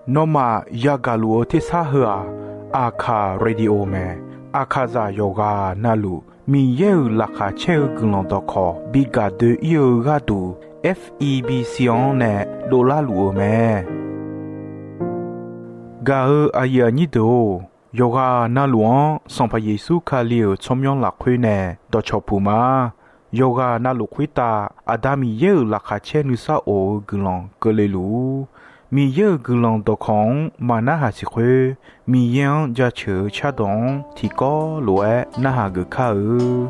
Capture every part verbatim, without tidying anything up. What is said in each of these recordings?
Nawmaf yagaq luf-eu tersar heu-aq, Aqkaq Radio mae. Aqkaqzaq yawqghaq navluf Miqyaer-euq laqkhaq caer-eu guiqlanq dawqkawq bi gaq doe-ir-eu gharduq, F E B C-anr nae dovlar luf-eu mae. Gaq-eu aqyuif aqnyir deuq-or, yawqghaq navluf-anr Sanqpaq Yeqsur Kali-euq tsawrmyanr lafkhoer nae dawqcawq puq ma. Yawqghaq navluf khoertav Aqda Miqyaer-euq laqkhaq caer nuisar of-eu guiqlanq keuvle luf-ur. Miqyaer-euq guiqlanq dawqkawq-anr maqnarhaq siq khoer, Miqyaer-anr jaceuq-eu cardawq-anr tiqkawv lof-aer narhaq geuf kar-eu.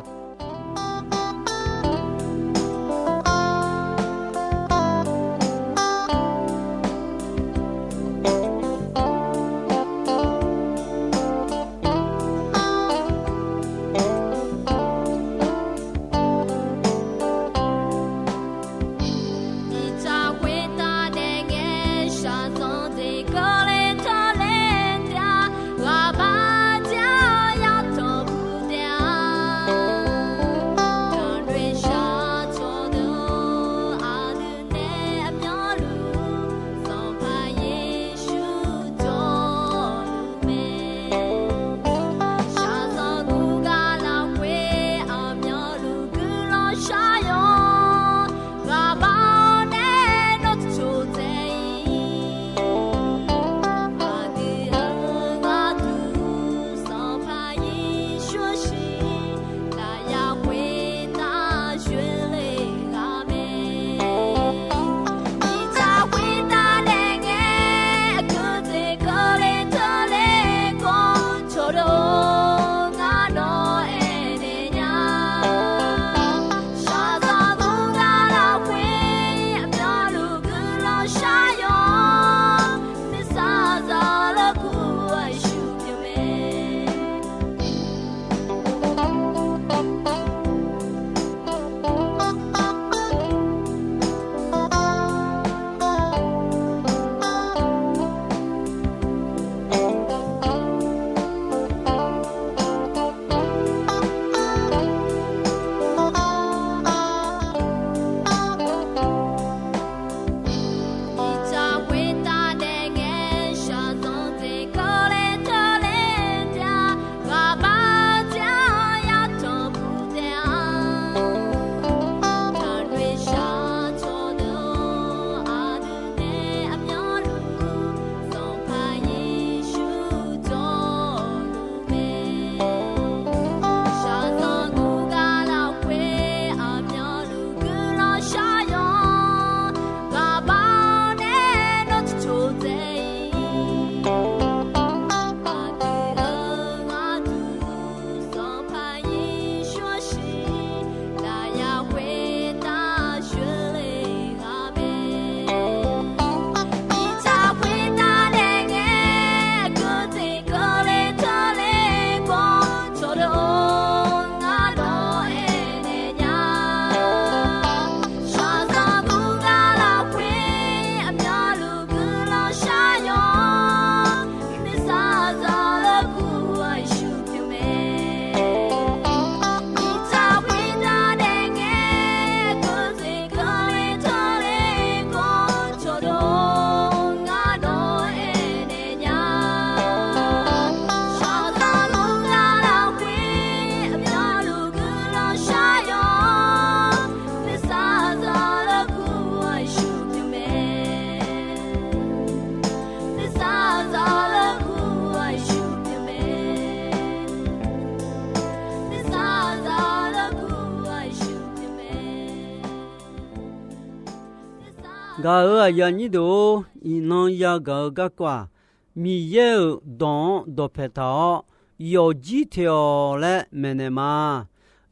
Gaq-euq aqyuif aqnyir deuq-or, iqnan yagaq-eu garkawv-aq, Miqyaer-euq dawq-anr dawqpae taq-awr, yawfjir teq-awq laer maeqnaeq ma.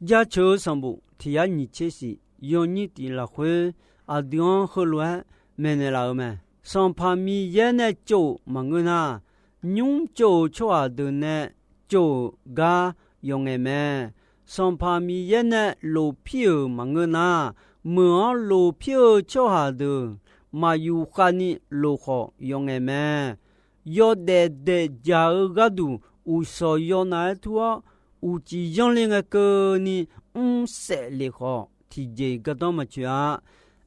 Jaceuq-eu sanqbof tiq yar nyiq tser shif yawnyir tiq lafkhoer, aqdui-anr heulof-aer maeqnaeq laf-euq mae. Sanqpaq Miqyaer nae tsov-euq maqngeur nar, nymr tsov-euq tsawrhaq deuq nae tsov-euq gar yawf ngaeq mae. Sanqpaq Miqyaer nae lofpir-euq maqngeur nar, meuq-anr lofpir-eu tsawrhaq deuq maq yufkhav ni lof khawf yawf ngaeq mae. Yawdaef daefdzaq-eu gharduq uqshawq yawnav-aer tur-awr, uqcif yanr le ngae keuvni mr saef lef khawf, tiqjeq-iq gardanr maqtsoeq-a.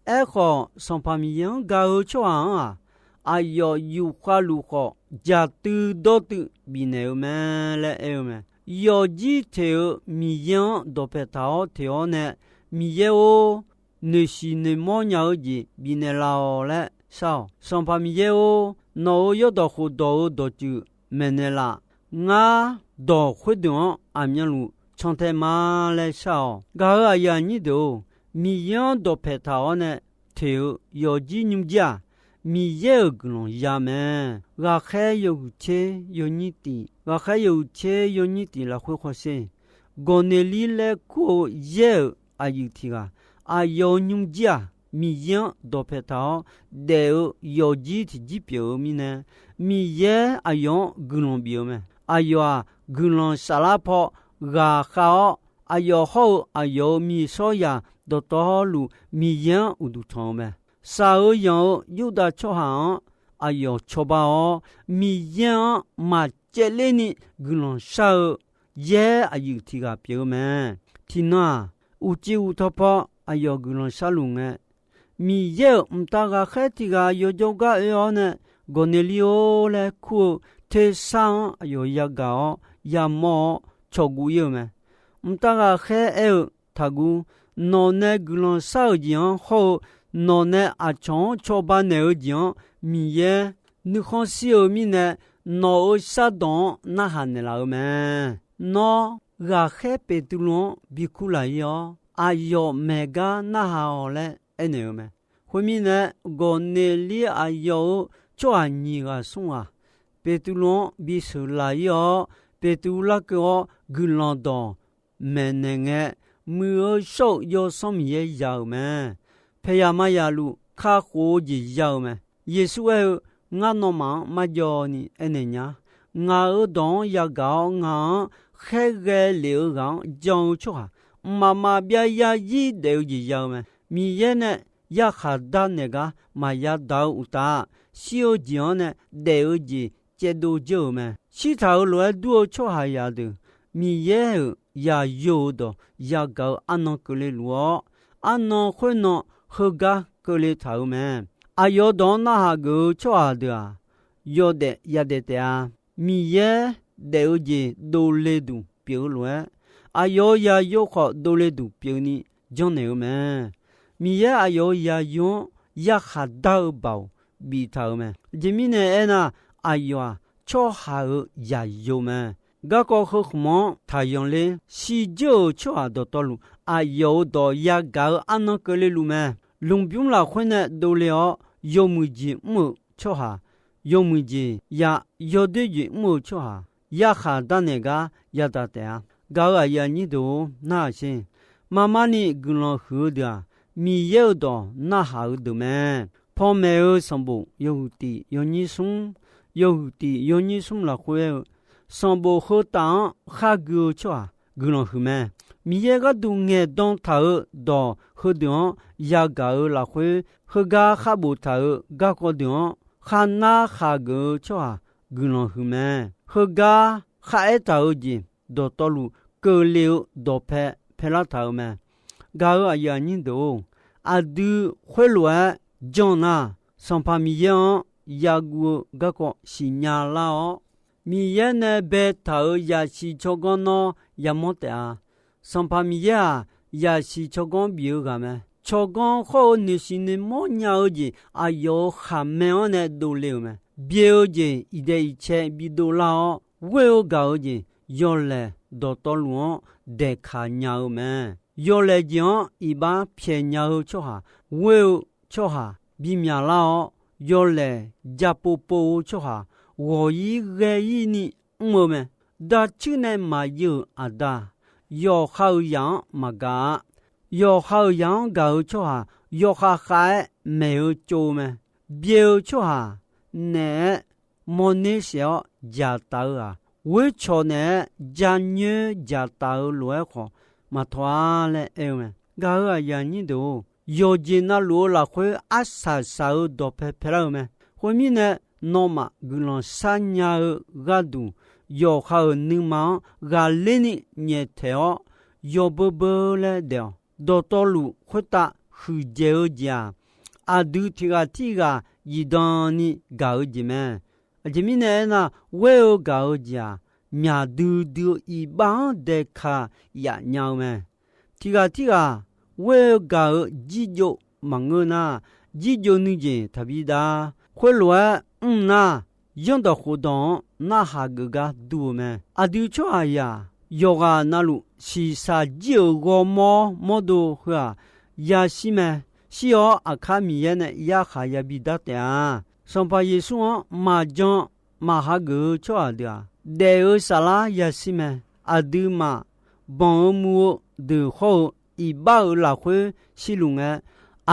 Aerkhawf, Sanqpaq Miqyaer-anr gaq-eu tsawrhaq-anr-aq, aqyawf yufkhav luf khawf, jaqtuiv dawrtuiv bifnaeq-eu mae laer aer-eu mae. Yawfjir teq-eu Miqyaer-anr dawqpae taq-awr teq-awr nae, Miqyaer-or, noeqsiq noeqmawr nya-eu jeq bifnaeq laf-awq laer shar-awq. Sanqpaq Miqyaer-or, nawq-euq yawrdawq khofdawq-euq dawqtsuif maeqnaeq laf. Ngar dawq khoerdeuq-anr aqmyanluf cantae ma laer shar-awq. Gaq-euq aqyuif aqnyir deuq-or, Miqyaer-anr dawqpae taq-awr nae teq-eu yawfjir nymrjir-aq, Miqyaer-euq guiqlanq ya mae. Ghaqkhaer yawhuiq tser yawnyir tif, ghaqkhaer yawhuiq tser yawnyir tif lafkhoer khawsher, Gawqneqlir laer kur-eu yaer-euq aqyuif tiq ghaq, aqyawf-euq nymrjir-aq, Miqyaer-anr dawqpae taq-awr daef-eu yawfjir tiqjir pyeuf-eu mirnae, Miqyaer aqyawf-anr guiqlanq bif-eu mae. Aqyawf-aq, guiqlanq saflar paw ghaqkhav-awr, aqyawf hawr-eu aqyawf-euq miqshawr zaq dawqtawvluf Miqyaer-anr uqduq tanq-eu mae. Shaq-eu yanq-eu Yurdav tsawrhaq-anr aqyawf cawba-awr, Miqyaer-anr maqcaevler ni guiqlanq shar-eu yaer aqyuif tiq ghaq pyeuf-eu mae. Tiqnan-aq, uqcif uqtawq paw aqyawf guiqlanq sharluf ngae, Miqyaer-euq mqtav ghaqkhaer tiq ghaq yawjawr gar oe-awr nae, Gawqneqlir-or laer kur-eu tersar-anr aqyawf yagaq-awr yamawr-awr cawqguv ir-eu mae. Mqtav ghaqkhaer aer-eu, Taqguv. Nawq nae guiqlanq shar-euq jeq-anr hawr-eu, nawq nae aqcawq-anr cawba naeq-eu jeq-anr Miqyaer nuikhanr shir-eu mirnae, nawq-euq shardawq-anr narhaq naeqlaf-eu mae. Nawr ghaqkhaer Beqtuvluv-anr bikur laf ir-awr, aqyawf maeq gar narhaq-awq laer aernaeq-eu mae. Khoermirnae, Gawqneqlir aqyawf-euq tsawrhaq nyiq ghaq smr ghaq Beqtuvluv-anr bisheuq laf ir-awr, Beqtuvluv larkeuv-awr guiqlanq dawq maeqnaeq ngae, muiq-eu shawr-eu Yawsanr Miqyaer ya-euq mae. Paeqyaq mayaqluf kakhof-eu jeq ya-euq mae. Yeqsur aer-eu, Ngar nawmaf-anr marjawv ni aernaeq nya. Ngaq-euq dawq-anr yagaq-awr, ngaq-anr khaerghae lef-eu ghaq-anr jan-eu tsawrhaq, mqmaq maqbyav yarzir daef-eu jeq ya-eu mae. Miqyaer nae yarkhaq darnaeq gar maqya daq-eu uqtaf, shir-eu jeq-anr nae daef-eu jeq caevdov dzeur-euq mae. Shirtaq-euq lof-aer dur-eu tsawrhaqzaq deuq, Miqyaer-euq yaqyo-euq dawq yagaq-eu arnan keuvle luf-awr, arnan khoernan heugar keuvle taq-euq mae. Aqyawf dawq-anr narhaq geuf-eu tsawrhaq deuq-aq, yawdaef yadaef taef-a. Miqyaer daef-eu jeq dovle duq pyeuf-eu lof-aer, aqyawf-euq yaqyo khawf dovle duq pyeufni janrnaeq-eu mae. Miqyaer aqyawf-euq yaqyo-anr yarkhaq dar-eu baoq biftaq-euq mae. Aqjeq mirnae aernar, aqyawf-aq, tsawrhaq-euq yaqyo mae. Garkawv heu khmq-anr taqyanq ler, shirdzeur-euq tsawrhaq dawqtawvluf, aqyawf-euq dawq yagaq-eu arnan keuvle luf mae. Lmqbymr lafkhoer nae dovle-awr, yawmuiq jeq mr-euq tsawrhaq, yawmuiq jeq ya, yawdoer jeq mr-euq tsawrhaq, yarkhaq darnaeq gar yadaq taef-a. Gaq-euq aqyuif aqnyir deuq-or, narhaq sher. Marmarni guiqlanq huiq-eu deuq-aq, Miqyaer-euq dawq narhaq-eu deuq mae. Panmaeq-eu sanqbof yawhuiq tif yawnyir smr, yawhuiq tif yawnyir smr lafkhoer aer-eu, sanqbof heu taf-anr khar gui-eu tsawrhaq guiqlanq huiq mae. Miqyaer gharduq ngaeqdan taq-eu dawq heudeuq-anr yagaq-eu lafkhoer, heugar khar boftaq-euq garkawv deuq-anr khar nar khaq geuf-eu tsawrhaq guiqlanq huiq mae. Heugar khar aertaq-eu jeq dawqtawvluf keuvle-eu dawqpae paelar taq-euq mae. Gaq-euq aqyuif aqnyir deuq-or, aqdui khoerlof-aer jan nar, Sanqpaq Miqyaer-anr yaguv-eu garkawv siqnya lar-awr, Miqyaer nae baetaq-euq zaqsiq tsawrganr nawr yamawr taef-a. Sanqpaq Miqyaer-aq, zaqsiq tsawrganr bif-eu ghaq mae. Tsawrganr khawr-eu noeqsiq noeqmawr nya-eu jeq aqyawf-euq khaqmae-anr nae dovle-euq mae. Byae-eu jeq iqdaeq iqcae bidov lar-awr, ghoer-eu gaq-eu jeq yawlaeq dawqtawvluf-anr daeqkaq nya-eu mae. Yawlaeq jeq-anr iqbax pyaeq nya-eu tsawrhaq, ghoer-eu tsawrhaq bimyaq lar-awr, yawlaeq ja povpov-eu tsawrhaq, ghawq-ir ghae-ir ni mr-eu mae. Dacuir nae maqyeuv-euq aqda, yawqha-euq zaq-anr maqgaq-a. Yawqha-euq zaq-anr gaq-eu tsawrhaq, yawkhav khav-aer maeq-eu tsov-eu mae. Byae-eu tsawrhaq naeq-aer mawrner saef-awr dzaqtaf-eu-aq, ghoer cawq naeq-aer janyoer dzaqtaf-eu lof-aer khawf maqtawq-a laer aer-eu mae. Gaq-euq aqyuif aqnyir deuq-or, yawqjeq navluf-eu lafkhoer arsaq saq-eu dawqpae paelar-eu mae. Khoermirnae, nawmaf guiqlanq sharnya-eu gharduq, yawqha-euq nuima-anr ghaqler ni nyaeftaeq-awr, yawbeu beu laer daef-awq. Dawqtawvluf khoertav huiqdzaeq-eu jeq-aq, aqdui tiq ghaq tirghaq zifdan ni gaq-eu jeq mae. Aqjeq mirnae aernar, ghoer-eu gaq-eu jeq-aq, myaq duidui-eu iqbax-anr daeka yaf nya-eu mae. Tiq ghaq tirghaq ghoer-eu gaq-eu jirjov maqngeur nar, jirjov nuijeq taqbi dav. Khoerlof-aer mr nar, zanrdawq khofdawq-anr narhaq geuf gar dur-eu mae. Aqdui tsawrhaqzaq yawqghaq navluf shiqshaq jir-euq ghawrmawr mawrdo heu-aq, yashir mae. Shir-awr aqkar Miqyaer nae yarkhaq yabi dar taef-a. Sanqpaq Yeqsur-anr maqjan maqhageuf-eu tsawrhaq deuq-aq, daef-eu saflar yashir mae. Aqduimaf banq-eu muv-eu deuq hawr-eu iqbax-euq lafkhoer shirluf ngae,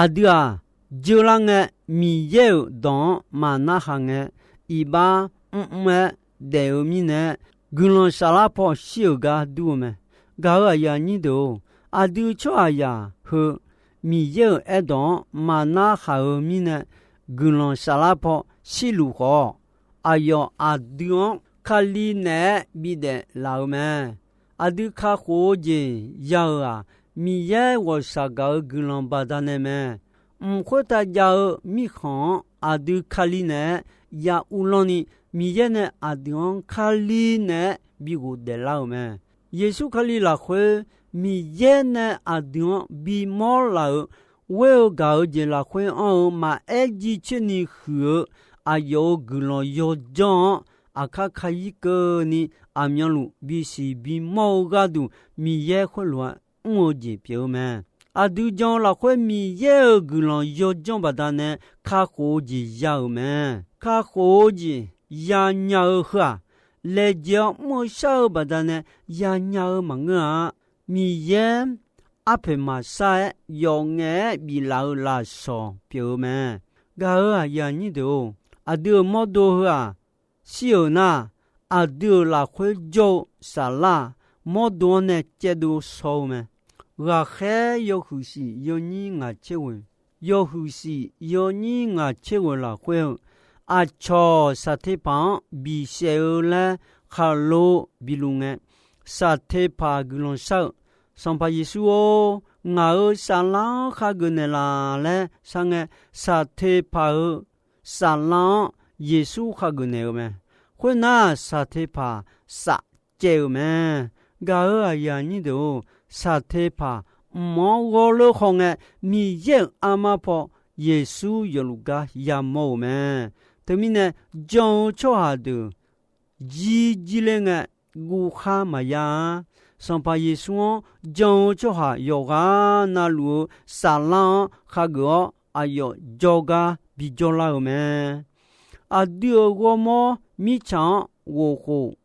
aqdui-aq, jeular ngae, Miqyaer-euq dawq-anr maqnarhaq ngae, iqbax mrmr-aer daef-eu mirnae-aer, guiqlanq saflar paw shir-euq gar dur-eu mae. Gaq-euq aqyuif aqnyir deuq-or, aqdui tsawrhaqzaq heu Miqyaer-euq aerdawq-anr maqnarhaq-eu mirnae, guiqlanq saflar paw shirluf khawf, aqyawf aqdui-anr Kali naeq-aer bidaef laf-eu mae. Aqdui kakhof-eu jeq ya-euq-aq, Miqyaer ghawqshaq gaq-eu guiqlanq baqdanae mae. Mq khoertav jav-eu mirkhanq-anr aqdui Kali naeq-aer ya uvlanr ni, Miqyaer nae aqdui-anr Kali naeq-aer bi ghofdaef lar-euq mae. Yeqsur Kali lafkhoer Miqyaer nae aqdui-anr bimawr laf-euq ghoer-eu gaq-eu jeq lafkhoer anr-eu maqaer jircoer ni huiq-eu aqyawf-euq guiqlanq yawdzanr-anr aqkar ka ir keuvni aqmyanluf bisiq bimawr-eu gharduq Miqyaer khoerlof-aer mr-eu jeq pyeuf-eu mae. Aqdui jan-eu lafkhoer Miqyaer-euq guiqlanq yawdzanr baqdanae kakhof-eu jeq ya-euq mae. Kakhof-eu jeq yanya-eu heu-aq, laejae-awr mr-eu shar-eu baqdanae yanya-eu maqngeur-a. Miqyaer arpoeq maqsar-aer yawf ngaef-aer biflaf-eu lafsawq pyeuf-eu mae. Gaq-euq aqyuif aqnyir deuq-or, aqdui-euq mawrdo heu-aq, shir-euq nar, aqdui-euq lafkhoer jawr-eu saflar-aq, mawrdo-anr nae caevdov shaw-eu mae. Ghaqkhaer yawhuiq shif yawnyir ngaq tser ghoeq, yawhuiq shif yawnyir ngaq tser ghoeq lafkhoer-eu, aqcawq saqteqpaq-anr bisaef-eu laer khaqlo biluf ngae, saqteqpaq guiqlanq shar-eu, Sanqpaq Yeqsur-or, ngaq-euq saflar-anr khageuf naeqlaf laer sharngae, saqteqpaq-euq saflar-anr Yeqsur khageuf naeq-eu mae. Khoernar, saqteqpaq saf caev-euq mae. Gaq-euq aqyuif aqnyir deuq-or, saqteqpaq mq-anr ghawrleur khaw ngae, Miqyaer-euq armar paw Yeqsur yawfluf gar yamawr-euq mae. Teumirnae, jan-eu tsawrhaq deuq jir jir ler ngae, guvkhar maqya-a. Sanqpaq Yeqsur-anr jan-eu tsawrhaq yawqghaq navluf-eu saflar-anr khageuf-awr, aqyawf jawrgar bijawr lar-euq mae. Aqdui-euq ghawrmawr mirtsaq-anr ghof khof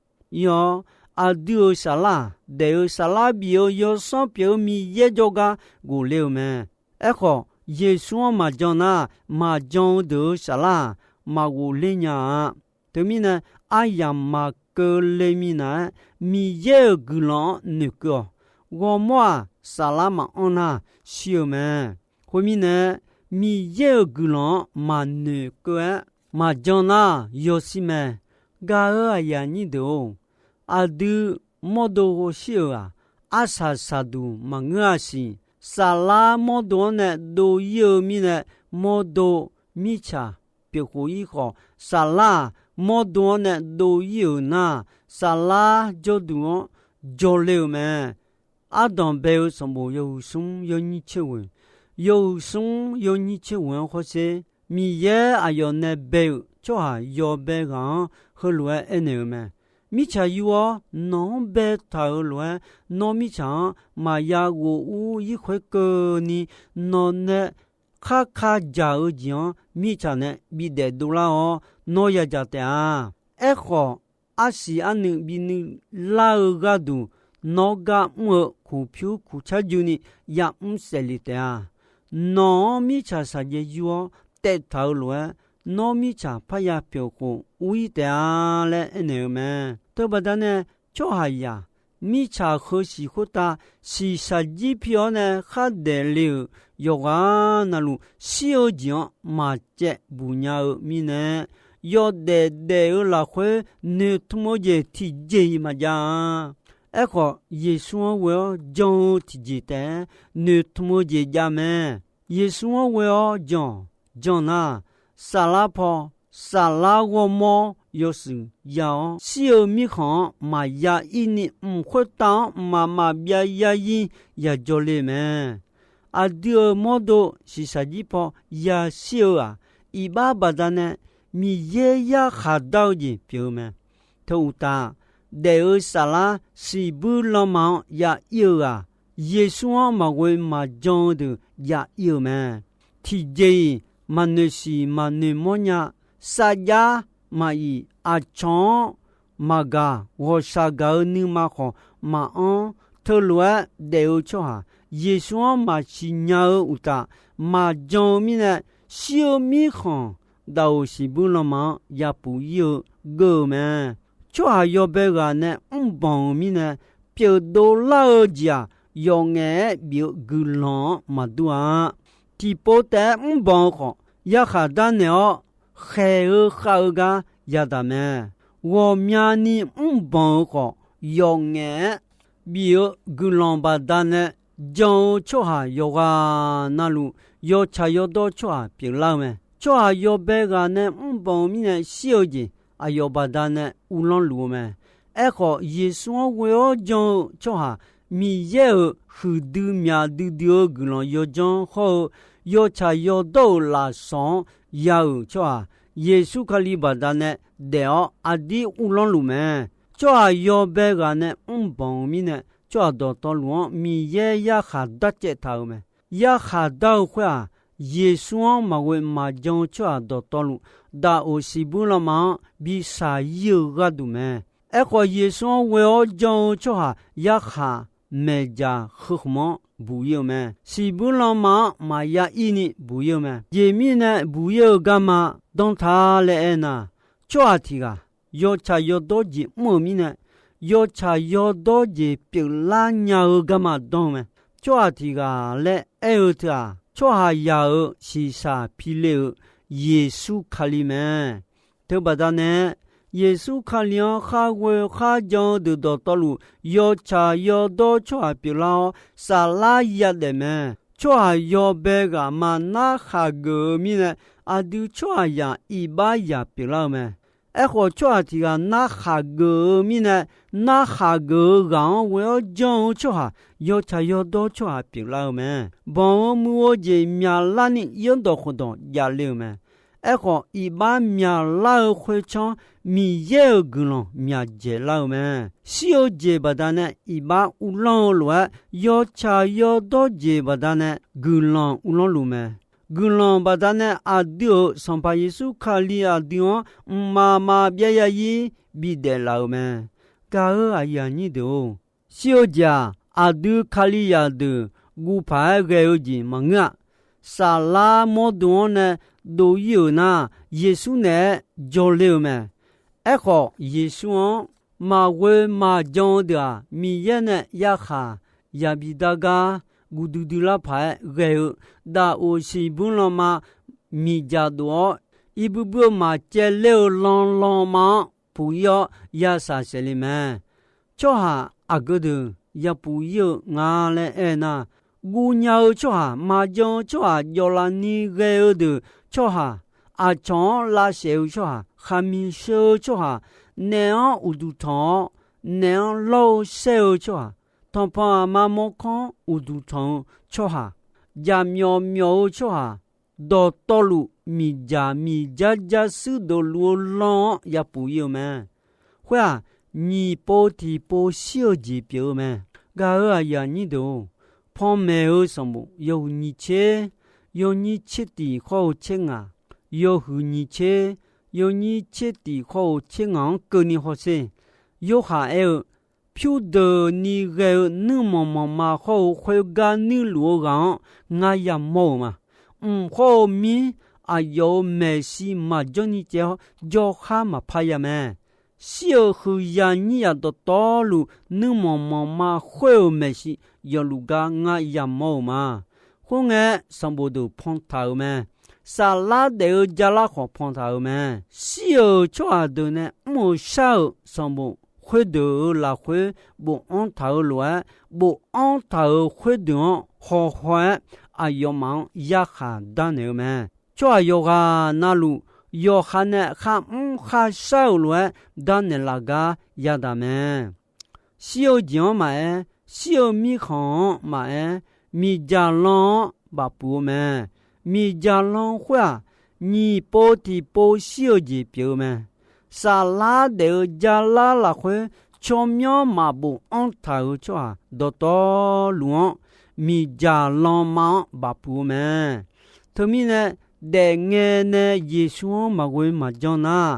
ir-awr, aqdui-euq saflar-aq, daef-eu saflar bif-eu yawsanr pyeuf-eu Miqyaer jawrgar ghofler-eu mae. Aerkhawf, Yeqsur-anr maqjan nar, maqjan-eu deuq-euq saflar-aq, maqghof ler nya-a. Teumirnae, aryamq maqkeuv le minav-aer, Miqyaer-euq guiqlanq-anr noeqkeuv-awq. Ghawrmawr-aq, saflar maqanr nar, shir-eu mae. Khoermirnae, Miqyaer-euq guiqlanq-anr maqnoeq keuv-aer maqjan nar, yawshir mae. Gaq-euq aqyuif aqnyir deuq-or, aqdui mawrdo ghawshir-euq-aq, arsaq saqduq maqngeur-a siq. Saflar mawrdo-anr nae dov ir-eu mirnae, mawrdo mirtsaq pyeuf khof ir khawf, saflar-aq, mawrdo-anr nae dov ir-euq nar, saflar jawrduq-anr jawrle-euq mae. Ardanq bae-eu sanqbof yawhuiq smr yawnyir tser ghoeq, yawhuiq smr yawnyir tser ghoeq-anr hawsher. Miqyaer aqyawf nae bae-euq tsawrhaq yawbae ghaq-anr heulof-aer aernaeq-eu mae. Mirtsaq yur-awr nawq-anr baetaq-euq lof-aer, nawr mirtsaq-anr maqya ghof ur ir khoerkeuvni, nawq nae kharka jaq-eu jeq-anr mirtsaq nae bidaef dovlar-awr, nawr yadzaq taef-a. Aerkhawf, arsiq arnuiv binuiv lar-eu gharduq, nawr gar mr-eu kuqpyur kuqcar juni yamr saef le taef-a. Nawq-anr mirtsaq shaqjaev yur-awr taev taq-eu lof-aer, nawr mirtsaq parya pyeuf khof ur ir taef-a laer aernaeq-eu mae. Teubaqda nae, tsawrhaqzaq mirtsaq heu siq khoertav siqshaq jir pi-awr nae khardaef le-euq yawqghaq navluf, shir-eu jeq-anr maqcaev buq nya-eu mirnae, yawdaef daef-eu lafkhoer noeqtmq-eu jeq tiqjeq-iq maqjav-a. Aerkhawf, Yeqsur-anr ghoe-awr jan-eu tiqjeq taef-aer noeqtmq-eu jeq jav mae. Yeqsur-anr ghoe-awr jan-awq. Jan nar, saflar paw, saflar ghawrmawr yawshuif ya-awr, shir-eu mirkhanq-anr maqya ir ni mq khoertav-anr mqmaq maqbyav yarzir yajawr le mae. Aqdui-euq mawrdo shiqshaq jir paw yashir-eu-aq, iqbax baqdanae Miqyaer yarkhaq dar-eu jeq pyeuf-eu mae. Teu uqtaf, daef-eu saflar siqbuir lanma-anr ya ir-eu ghaq, Yeqsur-anr maqghoe maqjan-eu deuq ya ir-euq mae. Tiqjeq-iq maqnoeq siq maqnoeq mawrnya, sarjax maqif, aqcawq-anr maqgaq, ghawqshaq gaq-eu nuima khawf maqanr. Teulof-aer daef-eu tsawrhaq Yeqsur-anr maqsiq nya-eu uqtaf, maqjan-eu mirnae, shir-eu mirkhanq daqoq siqbuir lanma-anr yapuf ir-eu geur-eu mae. Tsawrhaq yawbae ghaq nae mrbanq-euq mirnae, pyeufdov lar-eu jeq-aq, yawf ngaef-aer bif-eu guiqlanq-anr maqdur-a. Tiqpov taef-aer mrbanq-eu khawf, yarkhaq darnaeq-awr, khaeq-eu khav-eu gar yadaq mae. Ghawqmyani mrbanq-eu khawf, yawf ngaef-aer bif-eu guiqlanq baqdanae jan-eu tsawrhaq yawqghaq navluf, yawtsaq yawdawr tsawrhaq pyeuflar-eu mae. Tsawrhaq yawbae ghaq nae mrbanq-eu mirnae shir-eu jeq, aqyawf baqdanae uvlanr luf-eu mae. Aerkhawf, Yeqsur-anr ghoe-awr jan-eu tsawrhaq, Miqyaer-euq huiqdui myaq duidui-eu guiqlanq yawjanr hawr-eu, yawtsaq yawdawr-euq lafsawq-anr ya-euq tsawrhaq, Yeqsur Kali baqdanae daef-awr aqdir uvlanr luf mae. Tsawrhaq yawbae ghaq nae mrbanq-euq mirnae, tsawrhaq dawqtawvluf-anr Miqyaer yarkhaq darcaev taq-euq mae. Yarkhaq dar-eu khoer-aq, Yeqsur-anr maqghoe maqjan-eu tsawrhaq dawqtawvluf, daqoq siqbuir lanma-anr bi shaq ir-eu gharduq mae. Aerkhawf, Yeqsur-anr ghoe-awr jan-eu tsawrhaq yarkhaq maeqjaq heu khmq-anr buq ir-eu mae. Siqbuir lanma-anr maqya ir ni buq ir-eu mae. Jeq mirnae buq ir-eu garma dan ta laer aernar, tsawrhaq tiq ghaq yawtsaq yawdawr jeq mr-euq mirnae, yawtsaq yawdawr jeq pyeuflar nya-eu garma dan-eu mae. Tsawrhaq tiq ghaq laer aer-eu teu-aq, tsawrhaqzaq-euq shiqshaq pile-euq Yeqsur Kali mae. Teubaqda nae, Yeqsur Kali-anr khar ghoe khar jan-eu deuq dawqtawvluf, yawtsaq yawdawr tsawrhaq pyeuflar-awr, saflar yadaef mae. Tsawrhaq yawbae ghaq ma narkhaq geuf-eu mirnae, aqdui tsawrhaqzaq iqbax zaq pyeuflar-eu mae. Aerkhawf, tsawrhaq tiq ghaq narkhaq geuf-eu mirnae, narkhaq geuf-eu ghaq-anr ghoe-awr janr-eu tsawrhaq, yawtsaq yawdawr tsawrhaq pyeuflar-eu mae. Banq-eu muiq-eu jeq myaqlarni yawrdawq khofdawq javle-euq mae. Aerkhawf, iqbax myaqlar-eu khoertsanr Miqyaer-euq guiqlanq myaqdzaeq lar-eu mae. Shir-eu jeq baqdanae iqbax uvlanr-eu lof-aer, yawtsaq yawdawr jeq baqdanae guiqlanq uvlanr luf mae. Guiqlanq baqdanae aqdui-euq Sanqpaq Yeqsur Kali aqdui-anr mqmaq maqbyav yarzir bidaef laf-euq mae. Gaq-eu aqyuif aqnyir deuq-or, shir-eu jeq-aq, aqdui Kalizaq deuq guv paq-aer ghae-eu jeq maqngeur-a. Saflar mawrdo-anr nae dov ir-euq nar, Yeqsur naeq-aer jawrler-eu mae. Aerkhawf, Yeqsur-anr maqghoe maqjan-eu deuq-aq, Miqyaer nae yarkhaq yabi dar gar guv duidui lar paq-aer ghae-eu, daqoq siqbuir lanma miqdzaq dof-awr, iqbuir buir-eu maqcaevler-eu lanlanma-anr puq ir-awr yashaq saef le mae. Tsawrhaq aqgeu deuq yapuq ir-eu nga laer aernar, guvnya-eu tsawrhaq, maqjan-eu tsawrhaq, jawvlaf ni ghae-eu deuq tsawrhaq, aqcawq-anr lavsaef-eu tsawrhaq, khaqmiq sheu-eu tsawrhaq, naef-anr uqduq tanq-awr, naef-anr lawr-eu saer-eu tsawrhaq, tanqpanq aqma mawrkawr-anr uqduq tanq-eu tsawrhaq, jaqmyawf myawf-eu tsawrhaq, dawqtawvluf miqdzaq miqdzar dzar shuir deuq luf-eu lan-anr yapuq ir-eu mae. Khoer-aq, nyiq pov tiq pov shir-eu jeq pyeuf-eu mae. Gaq-eu aqyuif aqnyir deuq-or, panmaeq-eu sanqbof yawhuiq nyiq tser, yawnyir tser tiq khawr-eu tser ngaq, yawhuiq nyiq tser, yawnyir tser tiq khawr-eu tser ngaq-anr keuvni hawsher. Yorhaq aer-eu, pyurdeuqni ghae-eu nuirmanq manqma hawr-eu khoergar nuirluf-eu ghaq-anr ngar yamawr-euq ma. Mq hawr-eu mir, aqyawf-euq maeqshi maqjawr ni caev-awr, jawrkhar maqpar ya mae. Shir-euq huiqzaq nyir zaq dawqtawvluf, nuirmanq manqma khoer-euq maeqshi yawfluf gar ngar yamawr-euq ma. Khoerngae, sanqbof deuq pantaq-euq mae. Saflar daef-eu jalar khawf pantaq-euq mae. Shir-euq tsawrhaq deuq nae mr-euq shar-euq sanqbof khoerdeuq-euq lafkhoer bofanr taq-eu lof-aer, bofanr taq-euq khoerdeuq-anr hawhaw-aer, aqyawfmaf-anr yarkhaq darnaeq-eu mae. Tsawrhaq yawqghaq navluf, yawqha nae kharmr kharshar-euq lof-aer darnaeq laf gar yadaq mae. Shir-eu jeq-anr maqaer, shir-eu mirkhanq-anr maqaer, miqdzaq lan-anr bafpuq-eu mae. Miqdzaq lan khoer-aq, nyiq pov tiq pov shir-eu jeq pyeuf-eu mae. Saflar daef-eu jalar lafkhoer tsawrmyanr maqbof anrtaq-euq tsawrhaq dawqtawvluf-anr, miqdzaq lan ma-anr bafpuq-eu mae. Teumirnae, daefngae nae Yeqsur-anr maqghoe maqjanr nar,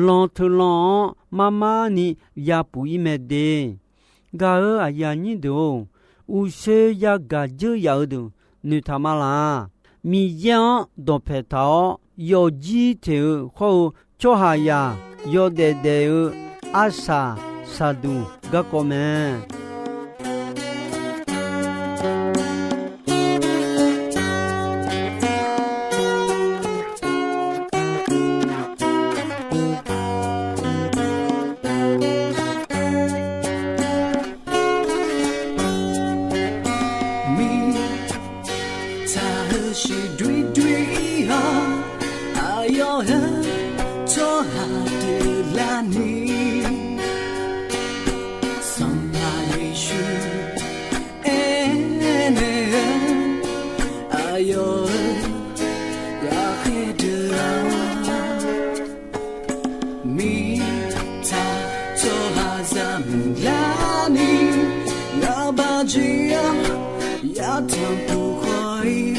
lan teulan-anr marmar ni yapuq ir mae de. Gaq-euq aqyuif aqnyir deuq-or, uqshoe yagaq dzeur yaf-eu deuq noeqtaq ma laq. Miqyaer-anr dawqpae taq-awr yawfjir teq-eu hawr-eu tsawrhaqzaq yawdaef daef-eu arsaq saqduq garkawv mae. Mirtsaq heusiq doer doer-awr, aqyawf heu tsawrhaq deuq larni, Sanqpaq Yeqsur aernaeq-eu, aqyawf-euq ghaqkhaer deuq-anr, mirtsaq tsawrhaqzaq meuq larni, ngaq baqjeq-anr yatanq puq khawf-ir,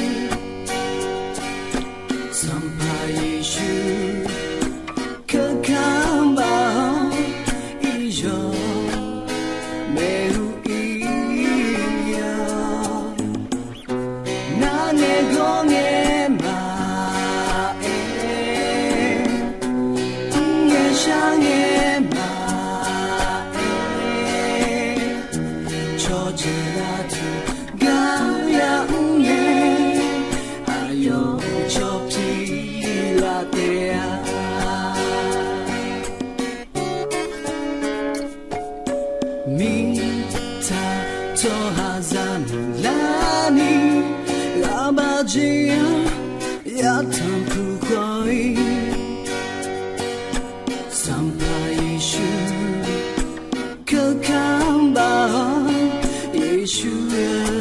Sanqpaq Yeqsur keuka baq-awr, iryawq maeq-eu ir-a. Nar ngae gawr ngae maqaer, mr ngae shar ngae maqaer, cawqjeuq aqduq gar yamr ngae, aqyawf cawq pyeuf laf taef-a. Mirtsaq tsawrhaqzaq meuq larni, ngaq baqjeq-anr yatanq puq khawf-ir, Sanqpaq Yeqsur keuka baq-awr, Yeqsur-eu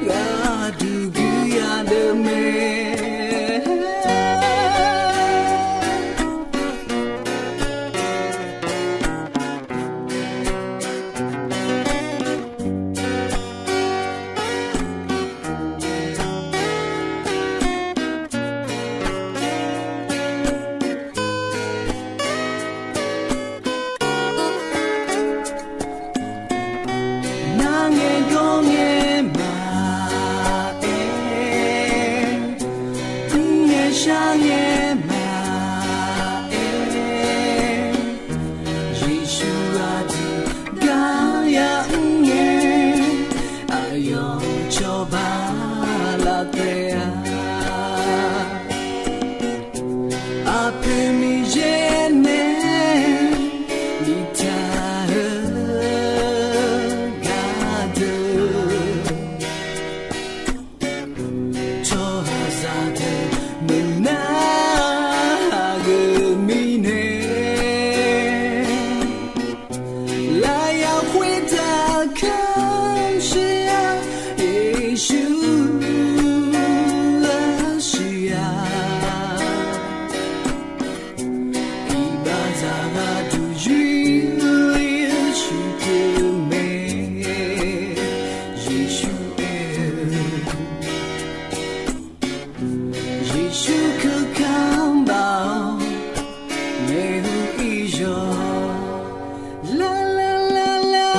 ghaq duq guiq yadeuq mae. Nar ngae gawr ngae maqaer, mr ngae shar ngae maqaer, Yeqsur aqduq gar yamr ngae, aqyawf cawba laf taef-a. Aqpoeq Miqyaer nae biftaq-eu gardeuq, tsawrhaqzaq deuq meuq nar hageuf mirnae, lafyaq khoertav kamq shir-a, Yeqsur lafshuif-a. Iqbaxzaq gharduq yur-ir-eu shuif teu mae, Yeqsur aer-eu. Yeqsur keuka baq-awr, maeqhu iryawq lar lar lar lar.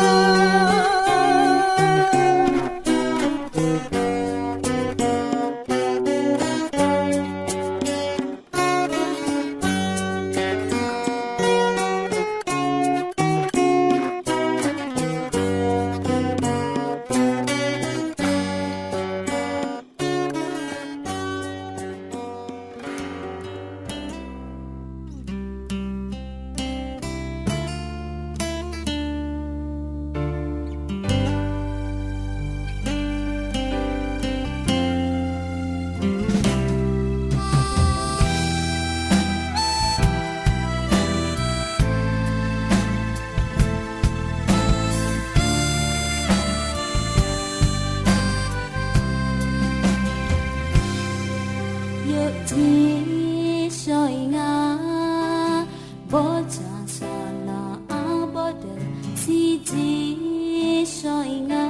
Bawrtsanq saqlaq arbawr deuq shirjir shawr-ir nga.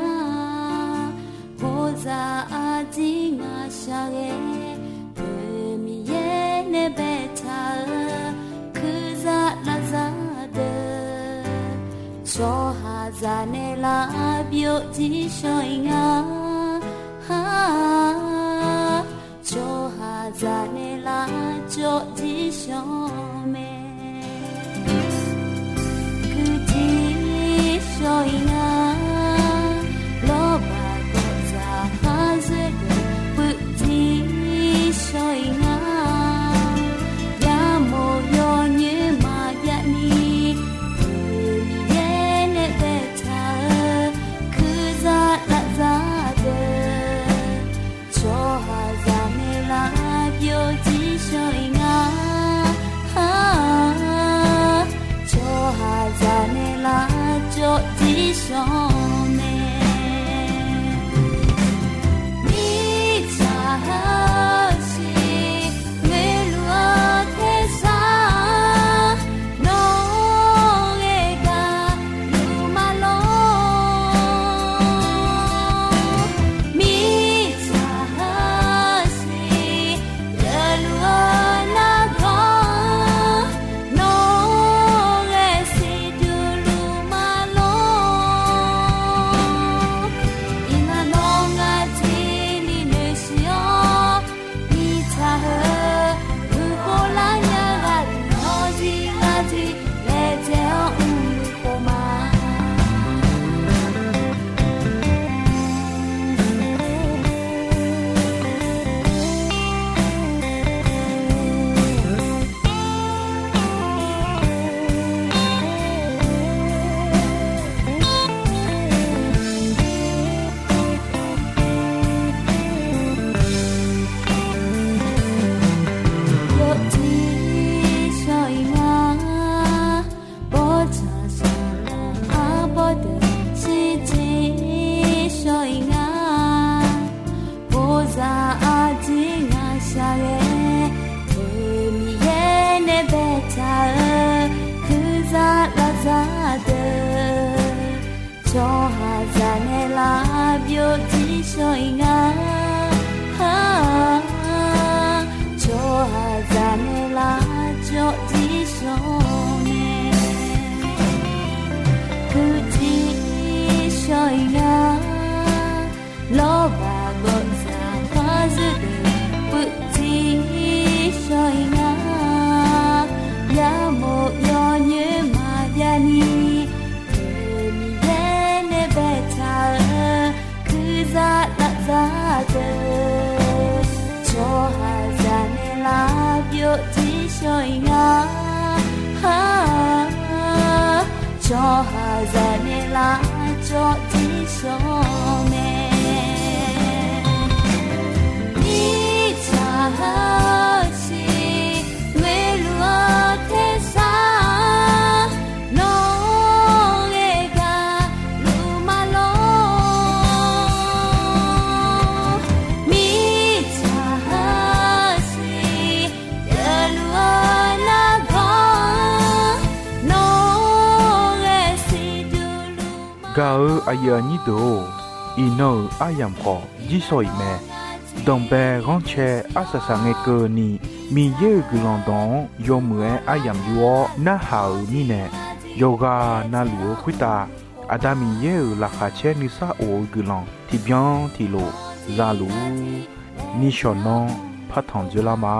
Bawrzaq aqdir ngaq shaqghae, Miqyaer nae baetaq-eu kurzaq lavzaq deuq, tsawrhaqzaq nae lavbyov jir shawr-ir nga. Tsawrhaqzaq nae lavcawv jir shawr mae. Kuirjir shawr-ir nga. Lawrbaq gawqdzaq khar zoer deuq puivjir shawr-ir nga. Yamof yawnyoer maqjav ni, Miqyaer nae baetaq-eu kurzaq lavzaq deuq, tsawrhaqzaq nae lavbyov jir shawr-ir nga. Tsawrhaqzaq nae lavcawv jir shawr mae. Mirtsaq heusiq ngoeqluf-eu tersar, nawq-eu gharduq maqlor. Mirtsaq heusiq geufluf-eu nargawr, nawq-eu ghae siqduq luf maqlor. Iqnan nawr ngar tiqli noeqsiq-awr, mirtsaq heu guiqkhov lar nya ghaq nawq-eu zir ngar tiq laejae-awr mrluf khof ma. Yawjir shawr-ir nga. Bawrtsanq saqlaq arbawr deuq shirjir shawr-ir nga. Bawrzaq aqdir ngaq shaqghae, Miqyaer nae baetaq-eu kurzaq lavzaq deuq, tsawrhaqzaq nae lavbyov jir shawr-ir nga. Tsawrhaqzaq nae lavcawv jir shawr mae. Kuirjir shawr-ir nga. Lawrbaq gawqdzaq khar zoer deuq puivjir shawr-ir nga. Yamof yawnyoer maqjav ni, Miqyaer nae baetaq-eu kurzaq lavzaq deuq, tsawrhaqzaq nae lavbyov jir shawr-ir nga. Tsawrhaqzaq nae lavcawv jir shawr mae. Mirtsaq heusiq ngoeqluf-eu tersar, nawq-eu ghae gaqluf maqlor. Mirtsaq heusiq geufluf-eu nargawr, nawq-eu ghae siqduq luf ma. Gaq-euq aqyuif aqnyir deuq-or, iqnan-euq aryamq khawf jir shawr-ir mae. Danqbae ghanrcae arsaq saq ngae keuvni, Miqyaer-euq guiqlanq dawq-anr yawmuiq-aer aryamq yur-awr narhaq-euq mirnae, yawqghaq navluf-eu khoertav Aqda Miqyaer-euq laqkhaq caer nuisar of-eu guiqlanq tiqbyan tiqlof za luf-ur. Nishawq nanr partanq dzoerlar ma.